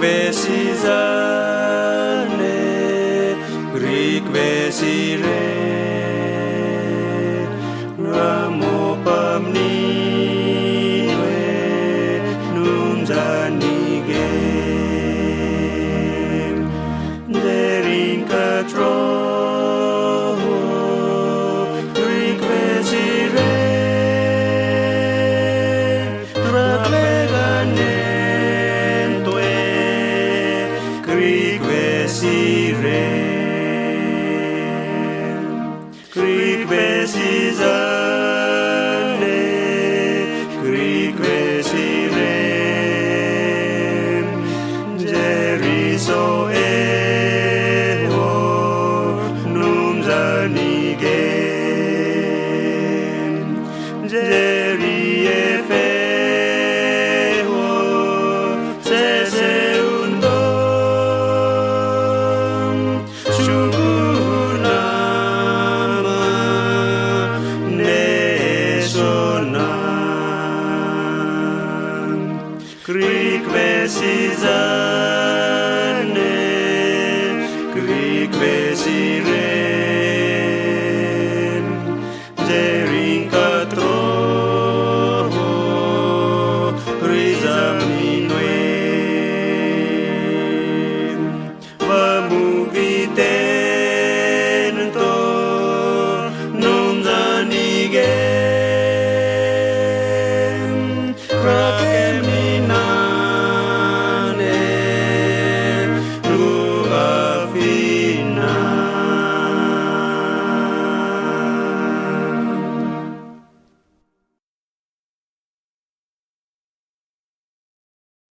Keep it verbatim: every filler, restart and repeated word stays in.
Vesizane, krik vesire, ramopamniwe, numzanigem, derinka tro, krik vesire, rakleganen twe, krik vesire. Krik vesizane, krik vesire. Jeriso ewo, numzanigem. Jeri efewo, sese undom. Shukunama, nesona. Krik vesizane, krik